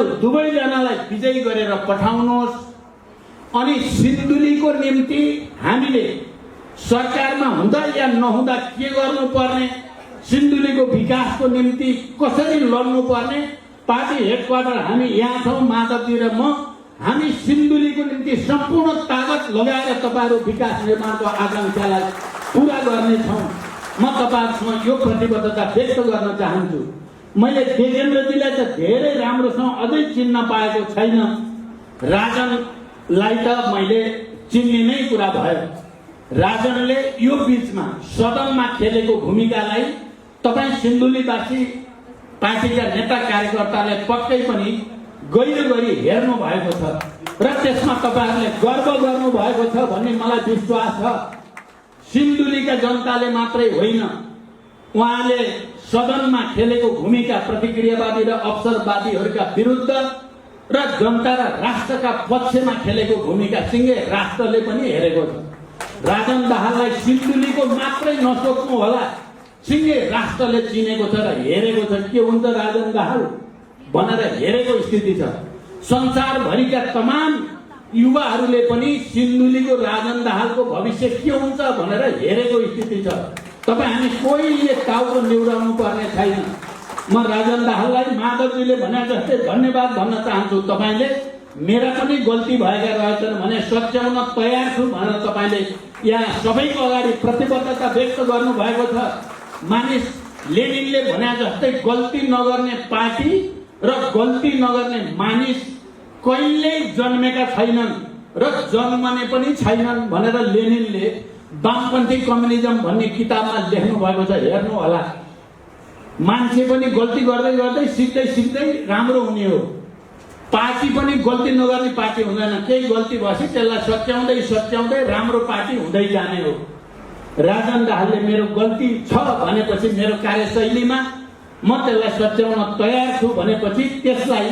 तपाईहरु दुवैजनालाई विजयी गरेर पठाउनुहोस्। अनि सिन्धुलीको निम्ति हामीले सरकारमा हुँदा या नहुँदा के गर्नुपर्ने, सिन्धुलीको विकासको निम्ति कसरी लड्नुपर्ने, पार्टी हेडक्वार्टर हामी यहाँ छौँ, माधवजी र म। हामी सिन्धुलीको निम्ति सम्पूर्ण ताकत लगाएर तपाईहरु विकास निर्माणको आकांक्षालाई पूरा गर्नेछौँ। म तपाईहरुसँग यो प्रतिबद्धता व्यक्त गर्न चाहन्छु। मैले देवेन्द्रजीलाई त धेरै राम्रोसँग अझै चिन्न पाएको छैन, राजनलाई त मैले चिन्ने नै कुरा भयो। राजनले यो बीचमा सदनमा खेलेको भूमिकालाई तपाई सिन्धुलीवासी पार्टीका नेता कार्यकर्ताले पक्कै पनि गहिरो गरी हेर्नु भएको छ र त्यसमा तपाईहरुले गर्व गर्नु भएको छ भन्ने मलाई विश्वास छ। सिन्धुलीका जनताले मात्रै होइन, उहाँले सदनमा खेलेको भूमिका प्रतिक्रियावादी र अवसरवादीहरूका विरुद्ध र जनता र राष्ट्रका पक्षमा खेलेको भूमिका सिंगे राष्ट्रले पनि हेरेको छ। राजन दाहाललाई सिन्धुलीको मात्रै नसोच्नु होला, सिंगे राष्ट्रले चिनेको छ र हेरेको छ के हुन्छ राजन दाहाल भनेर हेरेको स्थिति छ। संसारभरिका तमाम युवाहरूले पनि सिन्धुलीको राजन दाहालको भविष्य के हुन्छ भनेर हेरेको स्थिति छ। तपाईँ हामी कोहीले टाउको निहुराउनु पर्ने छैन। म राजन दाहाललाई माधवजीले भने जस्तै धन्यवाद भन्न चाहन्छु। तपाईले मेरा पनि गल्ती भएका रहेछन् भने सच्याउन तयार छु भनेर तपाईले यहाँ सबैको अगाडि प्रतिबद्धता व्यक्त गर्नु भएको छ। मानिस लेनिनले भने जस्तै गल्ती नगर्ने पार्टी र गल्ती नगर्ने मानिस कहिल्यै जन्मेका छैनन् र जन्मने पनि छैनन् भनेर लेनिनले वामपन्थी कम्युनिजम भन्ने किताबमा लेख्नु भएको छ। हेर्नु होला, मान्छे पनि गल्ती गर्दै गर्दै सिक्दै सिक्दै राम्रो हुने हो। पार्टी पनि गल्ती नगर्ने पार्टी हुँदैन, केही गल्ती भएपछि त्यसलाई सच्याउँदै सच्याउँदै राम्रो पार्टी हुँदै जाने हो। राजन दाहालले मेरो गल्ती छ भनेपछि मेरो कार्यशैलीमा म त्यसलाई सच्याउन तयार छु भनेपछि त्यसलाई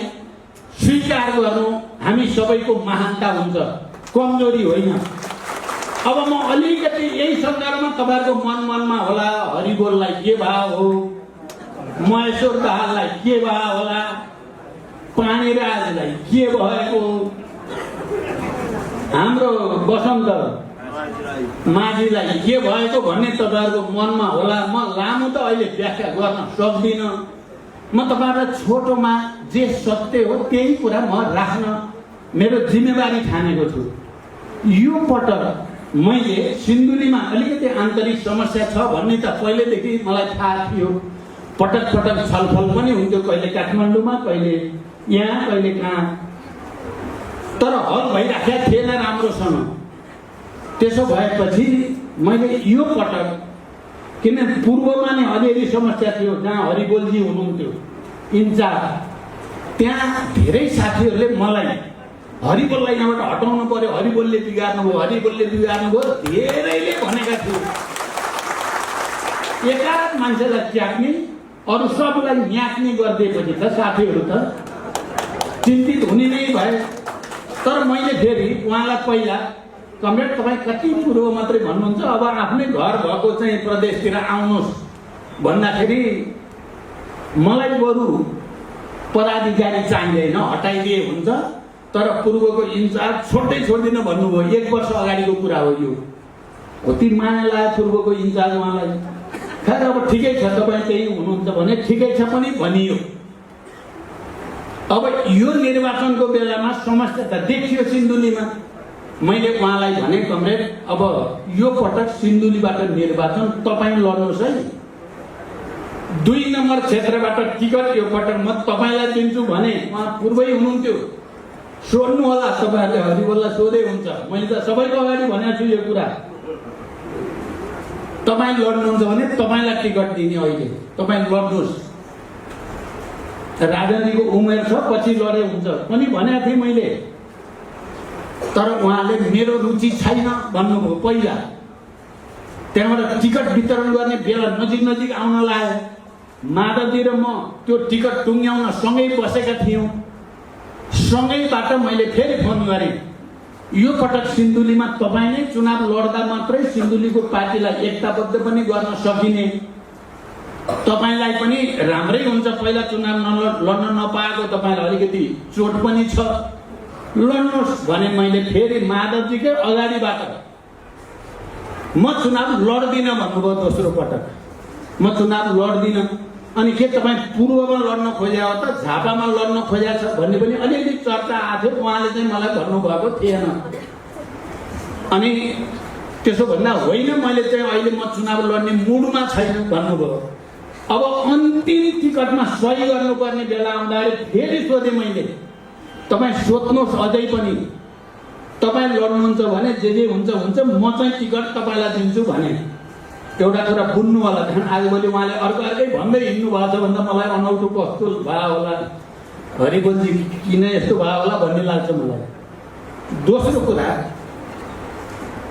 स्वीकार गर्नु हामी सबैको महानता हुन्छ, कमजोरी होइन। अब म अलिकति यही सन्दर्भमा तपाईहरुको मनमा होला, हरिबोललाई के भाव हो, महेश्वर दाहाललाई के भयो होला, पानीराजलाई के भएको, हाम्रो बसन्त माझीलाई के भएको भन्ने तपाईहरुको मनमा होला। म लामो त अहिले व्याख्या गर्न सक्दिन। म तपाईहरुलाई छोटोमा जे सत्य हो त्यही कुरा म राख्न मेरो जिम्मेवारी ठानेको छु। यो पटक मैले सिन्धुलीमा अलिकति आन्तरिक समस्या छ भन्ने त पहिलेदेखि मलाई थाहा थियो। पटक पटक छलफल पनि हुन्थ्यो, कहिले काठमाडौँमा, कहिले यहाँ, कहिले कहाँ, तर हल भइराखेको थिएन राम्रोसँग। त्यसो भएपछि मैले यो पटक, किन पूर्वमा नै अलिअलि समस्या थियो जहाँ हरिबोलजी हुनुहुन्थ्यो इन्चार्ज, त्यहाँ धेरै साथीहरूले मलाई हरिबोललाई यहाँबाट हटाउनु पर्यो, हरिबोलले बिगार्नु भयो, हरिबोलले बिगार्नु भयो धेरैले भनेका थिए। एकाध मान्छेलाई च्याप्ने अरू सबलाई न्याक्ने गरिदिएपछि त साथीहरू त चिन्तित हुने नै भए। तर मैले फेरि उहाँलाई पहिला कमरेड तपाईँ कति पूर्व मात्रै भन्नुहुन्छ, अब आफ्नै घर भएको चाहिँ प्रदेशतिर आउनुहोस् भन्दाखेरि मलाई बरु पदाधिकारी चाहिँदैन, हटाइदिए हुन्छ, तर पूर्वको इन्चार्ज छोड्दिन भन्नुभयो। 1 वर्ष अगाडिको कुरा हो यो। कति माया लाग्यो पूर्वको इन्चार्ज उहाँलाई। खैर अब ठिकै छ, तपाईँ त्यही हुनुहुन्छ भने ठिकै छ पनि भनियो। अब यो निर्वाचनको बेलामा समस्या त देखियो सिन्धुलीमा। मैले उहाँलाई भने कमरेड अब यो पटक सिन्धुलीबाट निर्वाचन तपाईँ लड्नुहोस् है, 2 नम्बर क्षेत्रबाट टिकट यो पटक म तपाईँलाई दिन्छु भने उहाँ पूर्वै हुनुहुन्थ्यो। सोध्नु होला तपाईहरुले, हरिबोललाई सोधे हुन्छ, मैले त सबैको अगाडि भनेको छु यो कुरा। तपाईँ लड्नुहुन्छ भने तपाईँलाई टिकट दिने, अहिले तपाईँ लड्नुहोस्। राजनीतिको उमेर छ, पछि लडे हुन्छ पनि भनेको थिएँ मैले। तर उहाँले मेरो रुचि छैन भन्नुभयो पहिला। त्यहाँबाट टिकट वितरण गर्ने बेला नजिक आउन लाग्यो। माधवजी र म त्यो टिकट टुङ्ग्याउन सँगै बसेका थियौँ। सँगैबाट मैले फेरि फोन गरेँ, यो पटक सिन्धुलीमा तपाईँ नै चुनाव लड्दा मात्रै सिन्धुलीको पार्टीलाई एकताबद्ध पनि गर्न सकिने, तपाईलाई पनि राम्रै हुन्छ। पहिला चुनाव लड्न नपाएको तपाईलाई अलिकति चोट पनि छ, लड्नुहोस् भने मैले फेरि माधवजीकै अगाडिबाट म चुनाव लड्दिनँ भन्नुभयो दोस्रो पटक। म चुनाव लड्दिनँ। अनि के तपाईँ पूर्वमा लड्न खोज्या हो त झापामा लड्न खोज्या छ भन्ने पनि अलिअलि चर्चा आएको थियो। उहाँले चाहिँ मलाई भन्नुभएको थिएन। अनि त्यसो भन्दा होइन, मैले चाहिँ अहिले म चुनाव लड्ने मुडमा छैन भन्नुभयो। अब अन्तिम टिकटमा सही गर्नुपर्ने बेला आउँदाखेरि फेरि सोधेँ मैले, तपाईँ सोध्नुहोस् अझै पनि, तपाईँ लड्नुहुन्छ भने जे हुन्छ हुन्छ, म चाहिँ टिकट तपाईँलाई दिन्छु भने। एउटा कुरा बुझ्नु होला। त्यहाँदेखि आजभोलि उहाँले अर्कै भन्दै हिँड्नु भएको छ भन्दा मलाई अनौठो कस्तो भयो होला, हरिबोलजी किन यस्तो भयो होला भन्ने लाग्छ मलाई। दोस्रो कुरा,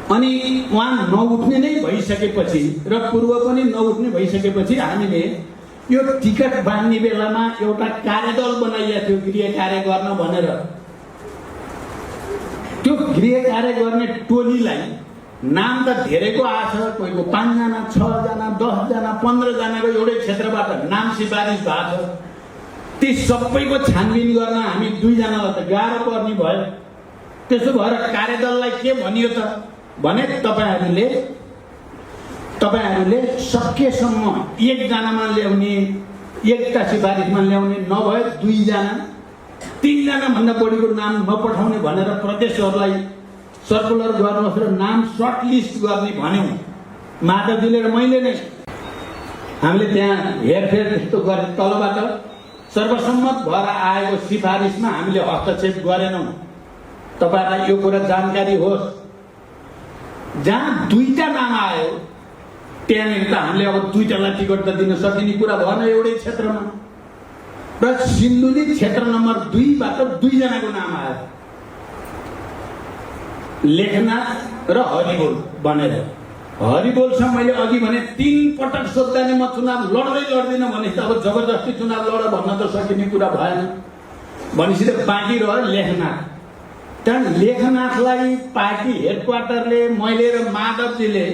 अनि उहाँ नउठ्ने नै भइसकेपछि र पूर्व पनि नउठ्ने भइसकेपछि हामीले यो टिकट बाँड्ने बेलामा एउटा कार्यदल बनाइएको थियो गृह कार्य गर्न भनेर। त्यो गृह कार्य गर्ने टोलीलाई नाम त धेरैको आछ, कोहीको 5 जना 6 जना 10 जना 15 जनाको एउटै क्षेत्रबाट नाम सिफारिस भएको छ। ती सबैको छानबिन गर्न हामी 2 जनालाई त गाह्रो पर्ने भयो। त्यसो भएर कार्यदललाई के भनियो त भने तपाईहरूले सकेसम्म 1 जनामा ल्याउने, एकटा सिफारिसमा ल्याउने, नभए 2 जना 3 जना भन्दा बढीको नाम नपठाउने भनेर प्रदेशहरूलाई सर्कुलर गर्नुहोस् र नाम सर्ट लिस्ट गर्ने भन्यौँ। माधवजीले र मैले नै हामीले त्यहाँ हेरफेर त्यस्तो गरे। तलबाट सर्वसम्मत भएर आएको सिफारिसमा हामीले हस्तक्षेप गरेनौँ। तपाईँहरूलाई यो कुरा जानकारी होस्। जहाँ 2टा नाम आयो त्यहाँनिर त हामीले अब 2टालाई टिकट त दिन सकिने कुरा भएन एउटै क्षेत्रमा। र सिन्धुली क्षेत्र नम्बर 2बाट 2 जनाको नाम आयो, लेखनाथ र हरिबोल भनेर। हरिबोलसँग मैले अघि भने 3 पटक सोद्धा नि म चुनाव लड्दिनँ भने अब जबरजस्ती चुनाव लड भन्न त सकिने कुरा भएन। भनेपछि त बाँकी रह्यो लेखनाथ। त्यहाँ लेखनाथलाई पार्टी हेडक्वार्टरले मैले र माधवजीले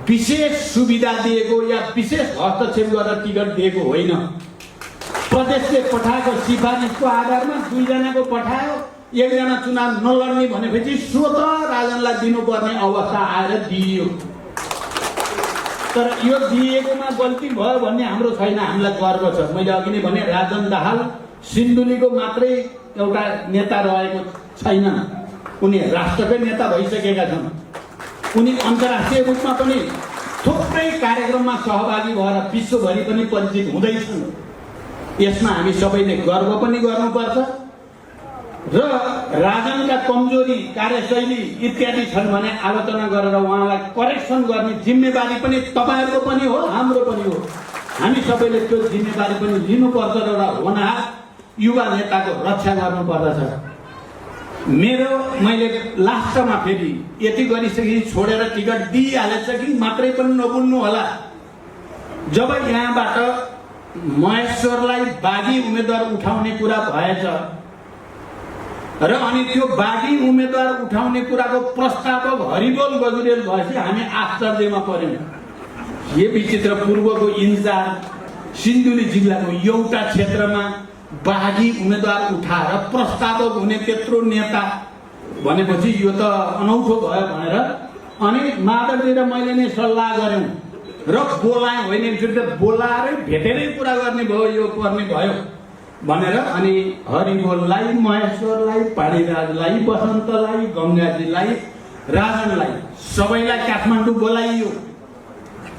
विशेष सुविधा दिएको या विशेष हस्तक्षेप गरेर टिकट दिएको होइन। प्रदेशले पठाएको सिफारिसको आधारमा 2 जनाको पठायो, 1 जना चुनाव नलड्ने भनेपछि स्वतः राजनलाई दिनुपर्ने अवस्था आएर दिइयो। तर यो दिएकोमा गल्ती भयो भन्ने हाम्रो छैन, हामीलाई गर्व छ। मैले अघि नै भने राजन दाहाल सिन्धुलीको मात्रै एउटा नेता रहेको छैन, उनी राष्ट्रकै नेता भइसकेका छन्। उनी अन्तर्राष्ट्रिय रूपमा पनि थुप्रै कार्यक्रममा सहभागी भएर विश्वभरि पनि परिचित हुँदैछन्। यसमा हामी सबैले गर्व पनि गर्नुपर्छ। र राजनका कमजोरी, कार्यशैली इत्यादि छन् भने आलोचना गरेर उहाँलाई करेक्सन गर्ने जिम्मेवारी पनि तपाईँहरूको पनि हो, हाम्रो पनि हो। हामी सबैले त्यो जिम्मेवारी पनि लिनुपर्छ र एउटा होनहार युवा नेताको रक्षा गर्नुपर्दछ। मैले लास्टमा फेरि यति गरिसकेपछि छोडेर टिकट दिइहालेछ कि मात्रै पनि नबुल्नु होला। जब यहाँबाट महेश्वरलाई बागी उम्मेदवार उठाउने कुरा भएछ र अनि त्यो बागी उम्मेदवार उठाउने कुराको प्रस्तावक हरिबोल गजुरेल भएपछि हामी आश्चर्यमा पर्यौँ। यो विचित्र, पूर्वको इन्चार्ज सिन्धुली जिल्लाको एउटा क्षेत्रमा बागी उम्मेदवार उठाएर प्रस्तावक हुने त्यत्रो नेता भनेपछि यो त अनौठो भयो भनेर अनि माधवजी र मैले नै सल्लाह गऱ्यौँ र बोलाएँ। होइन फेरि त बोलाएरै भेटेरै कुरा गर्ने भयो, यो पर्ने भयो भनेर अनि हरिबोललाई, महेश्वरलाई, पाणीराजलाई, बसन्तलाई, गङ्गाजीलाई, राजनलाई सबैलाई काठमाडौँ बोलाइयो।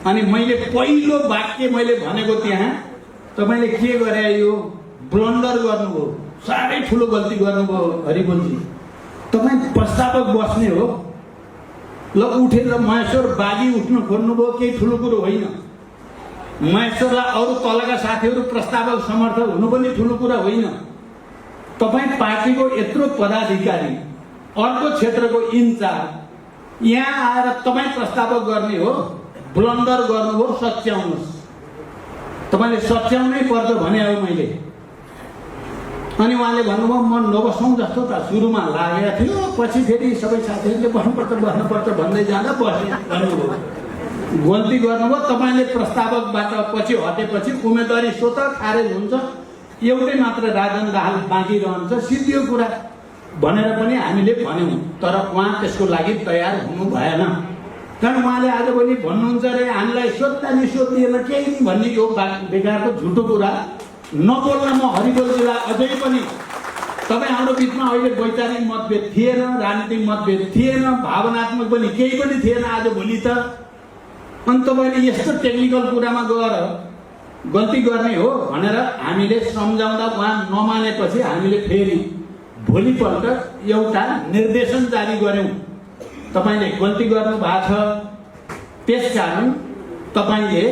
अनि मैले पहिलो वाक्य मैले भनेको त्यहाँ, तपाईँले के गरे, यो ब्लन्डर गर्नुभयो, साह्रै ठुलो गल्ती गर्नुभयो हरिबोलजी। तपाईँ प्रस्तावक बस्ने हो, ल उठेर महेश्वर बागी उठ्नु खोज्नुभयो, केही ठुलो कुरो होइन। महेश्वरलाई अरू तलका साथीहरू प्रस्तावक समर्थक हुनु पनि ठुलो कुरा होइन। तपाईँ पार्टीको यत्रो पदाधिकारी, अर्को क्षेत्रको इन्चार्ज, यहाँ आएर तपाईँ प्रस्तावक गर्ने हो, ब्लन्डर गर्नुभयो, सच्याउनुहोस्। तपाईँले सच्याउनै पर्छ भने हो मैले। अनि उहाँले भन्नुभयो म नबसौँ जस्तो त सुरुमा लागेको थियो, पछि फेरि सबै साथीहरूले बस्नुपर्छ भन्दै जाँदा बस्ने भन्नुभयो। गल्ती गर्नुभयो, तपाईँले प्रस्तावकबाट पछि हटेपछि उम्मेदवारी स्वत खारेज हुन्छ, एउटै मात्र राजन दाहाल बाँकी रहन्छ, सिद्धियो कुरा भनेर पनि हामीले भन्यौँ। तर उहाँ त्यसको लागि तयार हुनु भएन। कारण उहाँले आजभोलि भन्नुहुन्छ अरे हामीलाई सोध्दा नि सोधिएन केही नि भन्ने यो बेकारको झुटो कुरा नबोल्न म हरिबोलजीलाई अझै पनि, तपाईँ हाम्रो बिचमा अहिले वैचारिक मतभेद थिएन, राजनीतिक मतभेद थिएन, भावनात्मक पनि केही पनि थिएन आजभोलि त। अनि तपाईँले यस्तो टेक्निकल कुरामा गएर गल्ती गर्ने हो भनेर हामीले सम्झाउँदा उहाँ नमानेपछि हामीले फेरि भोलिपल्ट एउटा निर्देशन जारी गर्यौँ, तपाईँले गल्ती गर्नु भएको छ, त्यसकारण तपाईँले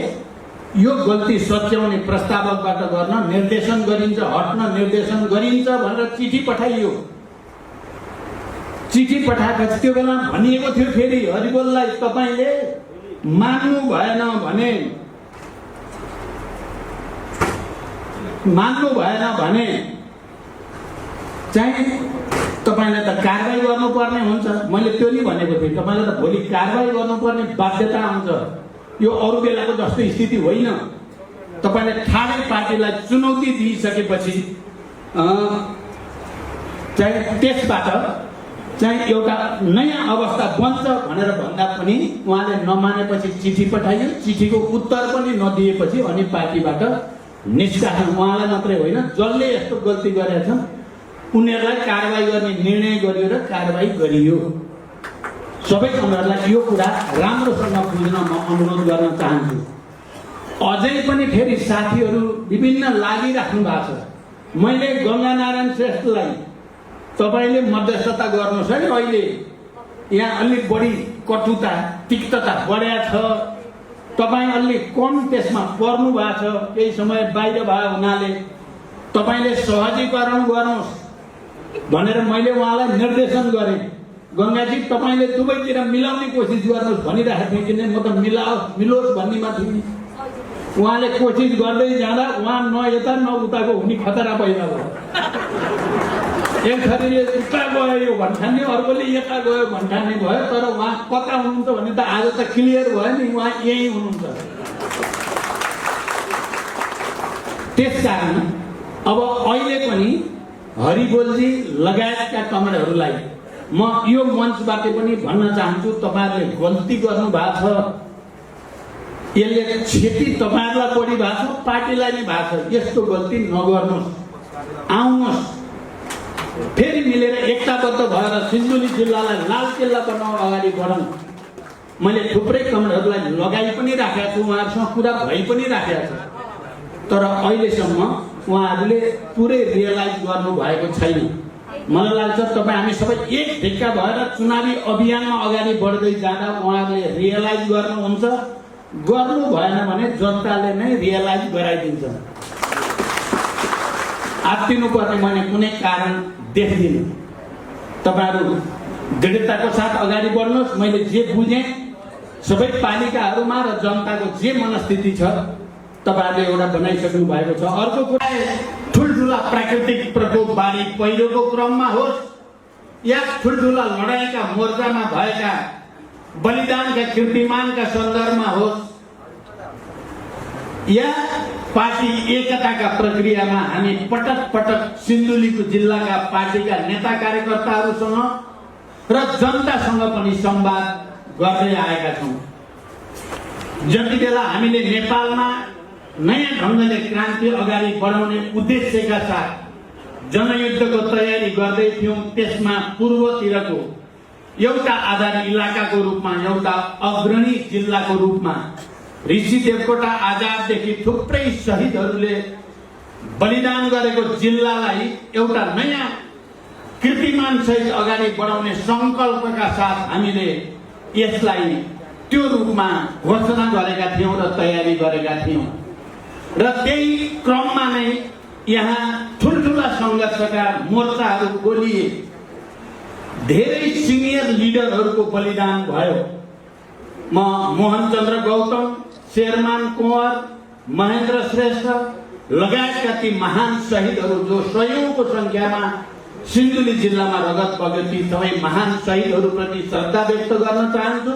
यो गल्ती सच्याउने प्रस्तावकबाट गर्न निर्देशन गरिन्छ, हट्न निर्देशन गरिन्छ भनेर चिठी पठाइयो। चिठी पठाएपछि त्यो बेला भनिएको थियो फेरि हरिबोललाई तपाईँले मान्नु भएन भने चाहिँ तपाईँले त कारबाही गर्नुपर्ने हुन्छ। मैले त्यो नि भनेको थिएँ, तपाईँले त भोलि कारबाही गर्नुपर्ने बाध्यता आउँछ। यो अरू बेलाको जस्तो स्थिति होइन। तपाईँले ठाडै पार्टीलाई चुनौती दिइसकेपछि चाहिँ त्यसबाट चाहिँ एउटा नयाँ अवस्था बन्छ भनेर भन्दा पनि उहाँले नमानेपछि चिठी पठाइयो। चिठीको उत्तर पनि नदिएपछि अनि पार्टीबाट निष्कासन। उहाँलाई मात्रै होइन, जसले यस्तो गल्ती गरेका छन् उनीहरूलाई कारबाही गर्ने निर्णय गरियो र कारबाही गरियो। सबै उनीहरूलाई यो कुरा राम्रोसँग बुझ्न म अनुरोध गर्न चाहन्छु। अझै पनि फेरि साथीहरू विभिन्न लागिराख्नु भएको छ। मैले गङ्गानारायण श्रेष्ठलाई तपाईँले मध्यस्थता गर्नुहोस् है, अहिले यहाँ अलिक बढी कटुता तिक्तता बढ्या छ, तपाईँ अलि कम त्यसमा पर्नु भएको छ, केही समय बाहिर भयो हुनाले तपाईँले सहजीकरण गर्नुहोस् भनेर मैले उहाँलाई निर्देशन गरेँ। गङ्गाजी तपाईँले दुवैतिर मिलाउने कोसिस गर्नुहोस् भनिरहेको थिएँ, किन म त मिलोस् भन्नेमा थिएँ। उहाँले कोसिस गर्दै जाँदा उहाँ न यता न उताको हुने खतरा पैदा भयो। एक थरीले उता गयो यो भन्ठान्ने, अर्कोले यता गयो भन्ठान्ने भयो। तर उहाँ कता हुनुहुन्छ भने त आज त क्लियर भयो नि, उहाँ यही हुनुहुन्छ। त्यसकारण अब अहिले पनि हरिबोलजी लगायतका कमेन्टहरूलाई म यो मञ्चबाट पनि भन्न चाहन्छु, तपाईँहरूले गल्ती गर्नु भएको छ। यसले क्षति तपाईँहरूलाई बढी भएको छ, पार्टीलाई नै भएको छ। यस्तो गल्ती नगर्नुहोस्, आउनुहोस् फेरि मिलेर एकताबद्ध भएर सिन्धुली जिल्लालाई लाल किल्ला बनाउन अगाडि बढौँ। मैले थुप्रै कमेन्टहरूलाई लगाइ पनि राखेको छु, उहाँहरूसँग कुरा भइ पनि राखेको छ। तर अहिलेसम्म उहाँहरूले पुरै रियलाइज गर्नु भएको छैन। मलाई लाग्छ तपाईँ हामी सबै एक ढिक्का भएर चुनावी अभियानमा अगाडि बढ्दै जाँदा उहाँहरूले रियलाइज गर्नुहुन्छ। गर्नु भएन भने जनताले नै रियलाइज गराइदिन्छ। आत्तिनु पर्ने मैले कुनै कारण देख्दिनँ। तपाईँहरू दृढताको साथ अगाडि बढ्नुहोस्। मैले जे बुझेँ सबै पालिकाहरूमा र जनताको जे मनस्थिति छ तपाईँहरूले एउटा बनाइसक्नु भएको छ। अर्को कुरा ठुल्ठुला प्राकृतिक प्रकोप बाढी पहिरोको क्रममा होस् या ठुल्ठुला लडाइँका मोर्चामा भएका बलिदानका कीर्तिमानका सन्दर्भमा होस् या पार्टी एकताका प्रक्रियामा हामी पटक पटक सिन्धुलीको जिल्लाका पार्टीका नेता कार्यकर्ताहरूसँग र जनतासँग पनि संवाद गर्दै आएका छौँ। जति बेला हामीले नेपालमा नयाँ ढङ्गले क्रान्ति अगाडि बढाउने उद्देश्यका साथ जनयुद्धको तयारी गर्दै थियौँ, त्यसमा पूर्वतिरको एउटा आधार इलाकाको रूपमा, एउटा अग्रणी जिल्लाको रूपमा ऋषि देवकोटा आजाददेखि थुप्रै शहीदहरूले बलिदान गरेको जिल्लालाई एउटा नयाँ कीर्तिमान सहित अगाडि बढाउने संकल्पका साथ हामीले यसलाई त्यो रूपमा घोषणा गरेका थियौँ र तयारी गरेका थियौँ। र त्यही क्रममा नै यहाँ ठुल्ठुला सङ्घर्षका मोर्चाहरू खोलिए, धेरै सिनियर लिडरहरूको बलिदान भयो। म मोहनचन्द्र गौतम, शेरमान कुँवर, महेन्द्र श्रेष्ठ लगायतका ती महान शहीदहरू जो सयौंको संख्यामा सिन्धुली जिल्लामा रगत बग्यो, ती सबै महान शहीदहरूप्रति श्रद्धा व्यक्त गर्न चाहन्छु।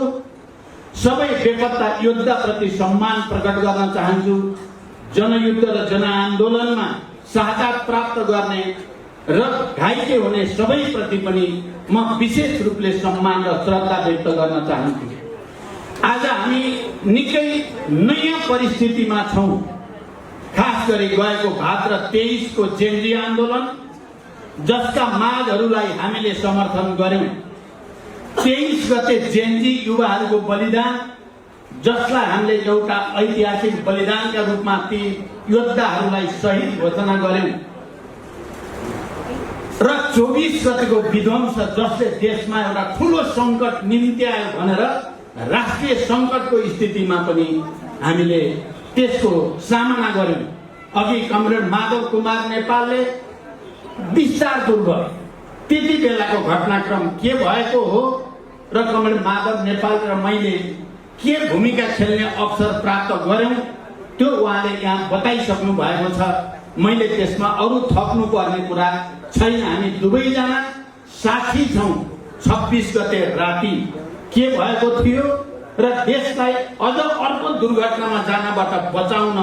सबै बेपत्ता योद्धाप्रति सम्मान प्रकट गर्न चाहन्छु। जनयुद्ध र जनआन्दोलनमा शहादत प्राप्त गर्ने र घाइते हुने सबैप्रति पनि म विशेष रूपले सम्मान र श्रद्धा व्यक्त गर्न चाहन्छु। आज हामी निकै नयाँ परिस्थितिमा छौँ। खास गरी गएको भाद्र 23 को जेनजी आन्दोलन, जसका मागहरूलाई हामीले समर्थन गर्यौं। 23 गते जेनजी युवाहरूको बलिदान, जसलाई हामीले एउटा ऐतिहासिक बलिदानका रूपमा ती योद्धाहरूलाई शहीद घोषणा गर्यौं र 24 गतेको विध्वंस, जसले देशमा एउटा ठूलो संकट निम्त्यायो भनेर राष्ट्रिय संकटको स्थितिमा पनि हामीले त्यसको सामना गर्यौं। अघि कमरेड माधव कुमार नेपालले विस्तारपूर्वक त्यति बेलाको घटनाक्रम के भएको हो र कमरेड माधव नेपाल र मैले के भूमिका खेल्ने अवसर प्राप्त गर्यौं त्यो उहाँले यहाँ बताइसक्नु भएको छ। मैले त्यसमा अरु थप्नु पर्ने कुरा छैन। हामी दुवैजना साथी छौं। 26 गते राति के भएको थियो र देशलाई अझ अर्को दुर्घटनामा जानबाट बचाउन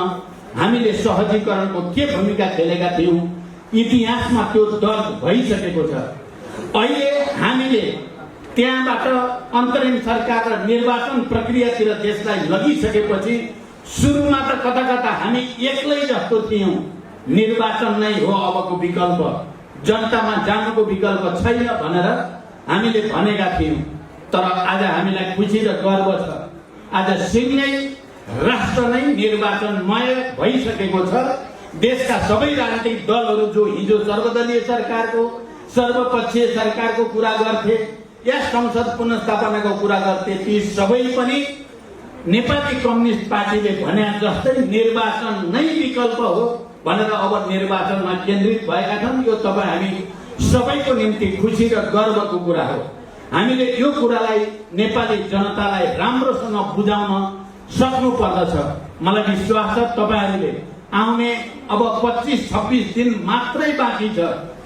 हामीले सहजीकरणको के भूमिका खेलेका थियौं, इतिहासमा त्यो दर्ज भइसकेको छ। अहिले हामीले त्यहाँबाट अन्तरिम सरकार र निर्वाचन प्रक्रियातिर देशलाई लगिसकेपछि सुरुमा त कता कता हामी एक्लै जस्तो थियौं। निर्वाचन नै हो अबको विकल्प, जनतामा जानुको विकल्प छैन भनेर हामीले भनेका थियौं। तर आज हामीलाई खुसी र गर्व छ। आज सिङ्गै राष्ट्र नै निर्वाचनमय भइसकेको छ। देशका सबै राजनीतिक दलहरू जो हिजो सर्वदलीय सरकारको, सर्वपक्षीय सरकारको कुरा गर्थे या संसद पुनर्स्थापनाको कुरा गर्थे, ती सबै पनि नेपाली कम्युनिस्ट पार्टीले भने जस्तै निर्वाचन नै विकल्प हो भनेर अब निर्वाचनमा केन्द्रित भएका छन्। यो तपाईँ हामी सबैको निम्ति खुसी र गर्वको कुरा हो। हामीले यो कुरालाई नेपाली जनतालाई राम्रोसँग बुझाउन सक्नु पर्दछ। मलाई विश्वास छ तपाईहरूले आउने अब 25-26 दिन मात्रै बाँकी छ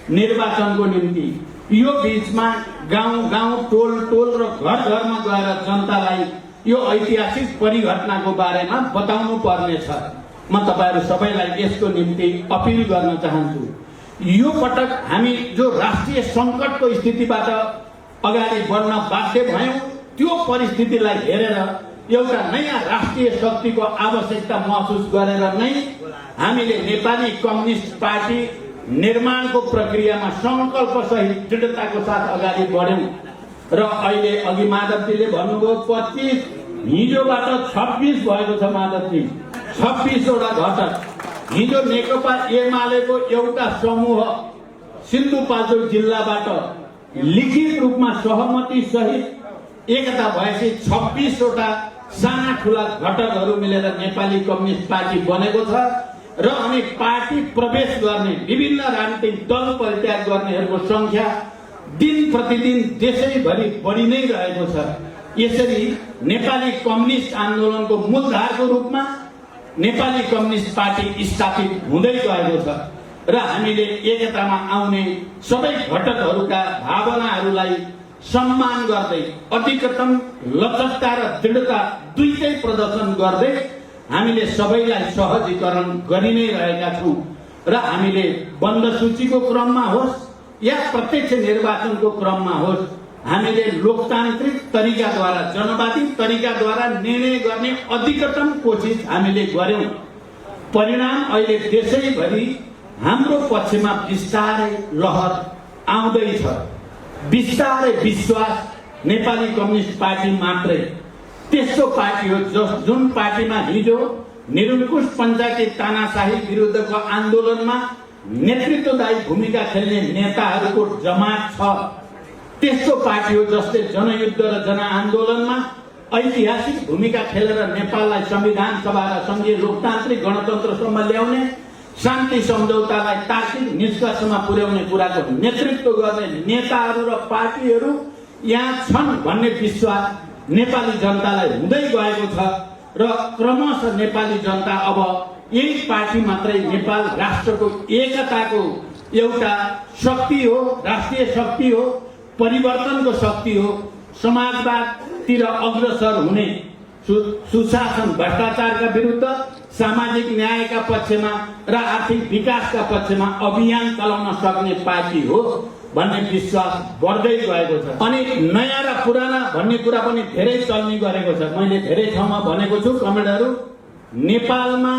निर्वाचनको निम्ति। यो बीचमा गाउँ गाउँ, टोल टोल र घर घरमा गएर जनतालाई यो ऐतिहासिक परिघटनाको बारेमा बताउनु पर्ने छ। म तपाईहरू सबैलाई यसको निम्ति अपिल गर्न चाहन्छु। यो पटक हामी जो राष्ट्रिय संकटको स्थितिबाट अगाडि बढ्न बाध्य भयौं, त्यो परिस्थितिलाई हेरेर एउटा नयाँ राष्ट्रिय शक्तिको आवश्यकता महसुस गरेर नै हामीले नेपाली कम्युनिस्ट पार्टी निर्माणको प्रक्रियामा संकल्प सहित दृढताको साथ अगाडि बढ्यौं र अहिले अघि माधवजीले भन्नुभयो 25, हिजोबाट 26 भएको छ। माधवजी 26 वटा घटक। हिजो नेकपा एमालेको एउटा समूह सिन्धुपाल्चोक जिल्लाबाट लिखित रूपमा सहमति सहित एकता भएपछि 26 वटा साना ठूला घटकहरू मिलेर नेपाली कम्युनिस्ट पार्टी बनेको छ र अनि पार्टी प्रवेश गर्ने विभिन्न राजनीतिक दल परित्याग गर्नेहरूको संख्या दिन प्रतिदिन देशैभरि बढी नै रहेको छ। यसरी नेपाली कम्युनिस्ट आन्दोलनको मूलधारको रूपमा नेपाली कम्युनिस्ट पार्टी स्थापित हुँदै गएको छ र हामीले एकतामा आउने सबै घटकहरूका भावनाहरूलाई सम्मान गर्दै अधिकतम लचकता र दृढता दुईटै प्रदर्शन गर्दै हामीले सबैलाई सहजीकरण गरि नै रहेका छौं र हामीले बन्द सूचीको क्रममा होस् या प्रत्यक्ष निर्वाचनको क्रममा होस्, हामीले लोकतान्त्रिक तरिकाद्वारा, जनवादी तरिकाद्वारा निर्णय गर्ने अधिकतम कोसिस हामीले गर्यौं। परिणाम अहिले देशैभरि हाम्रो पक्षमा बिस्तारै लहर आउँदैछ। बिस्तारै विश्वास नेपाली कम्युनिस्ट पार्टी मात्रै त्यस्तो पार्टी हो जुन पार्टीमा हिजो निरङ्कुश पञ्चायती तानाशाही विरुद्धको आन्दोलनमा नेतृत्वदायी भूमिका खेल्ने नेताहरूको जमात छ। त्यस्तो पार्टी हो जसले जनयुद्ध र जनआन्दोलनमा ऐतिहासिक भूमिका खेलेर नेपाललाई संविधान सभा र संघीय लोकतान्त्रिक गणतन्त्रसम्म ल्याउने, शान्ति सम्झौतालाई तार्किक निष्कर्षमा पुर्याउने कुराको नेतृत्व गर्ने नेताहरू र पार्टीहरू यहाँ छन् भन्ने विश्वास नेपाली जनतालाई हुँदै गएको छ र क्रमशः नेपाली जनता अब यही पार्टी मात्रै नेपाल राष्ट्रको एकताको एउटा शक्ति हो, राष्ट्रिय शक्ति हो, परिवर्तनको शक्ति हो, समाजवादतिर अग्रसर हुने सुशासन भ्रष्टाचारका विरुद्ध, सामाजिक न्यायका पक्षमा र आर्थिक विकासका पक्षमा अभियान चलाउन सक्ने पार्टी हो भन्ने विश्वास बढ्दै गएको छ। अनि नयाँ र पुराना भन्ने कुरा पनि धेरै चल्ने गरेको छ। मैले धेरै ठाउँमा भनेको छु कमेन्टहरू, नेपालमा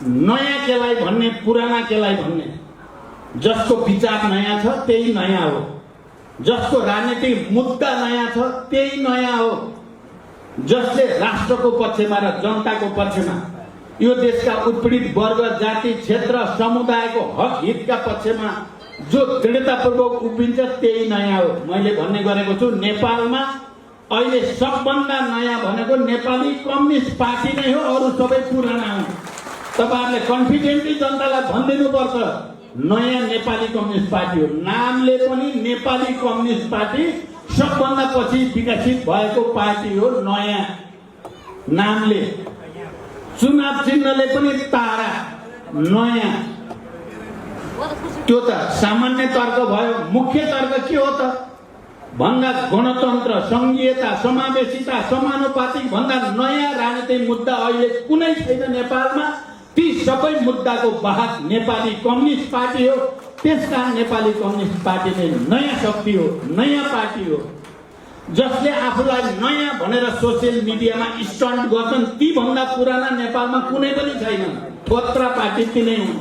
नयाँ केलाई भन्ने, पुराना केलाई भन्ने, जसको विचार नयाँ छ त्यही नयाँ हो, जसको राजनीतिक मुद्दा नयाँ छ त्यही नयाँ हो, जसले राष्ट्रको पक्षमा र जनताको पक्षमा, यो देशका उत्पीडित वर्ग, जाति, क्षेत्र, समुदायको हक हितका पक्षमा जो दृढतापूर्वक उभिन्छ त्यही नयाँ हो। मैले भन्ने गरेको छु, नेपालमा अहिले सबभन्दा नयाँ भनेको नेपाली कम्युनिस्ट पार्टी नै हो, अरू सबै पुराना हो। तपाईहरुले कन्फिडेन्टली जनतालाई भनिदिनुपर्छ, नयाँ नेपाली कम्युनिस्ट पार्टी हो। नामले पनि नेपाली कम्युनिस्ट पार्टी सबभन्दा पछि विकसित भएको पार्टी हो। नयाँ नामले, चुनाव चिन्हले पनि तारा, नयाँ। त्यो त सामान्य तर्क भयो। मुख्य तर्क के हो त भन्दा गणतन्त्र, संघीयता, समावेशिता, समानुपातिक भन्दा नयाँ राजनीतिक मुद्दा अहिले कुनै छैन नेपालमा। ती सबै मुद्दाको वाहक नेपाली कम्युनिस्ट पार्टी हो। त्यसकारण नेपाली कम्युनिस्ट पार्टी नै नयाँ शक्ति हो, नयाँ पार्टी हो। जसले आफूलाई नयाँ भनेर सोसियल मिडियामा स्टन्ट गर्छन् ती भन्दा पुराना नेपालमा कुनै पनि छैन। थोत्रा पार्टी तिनै हुन्।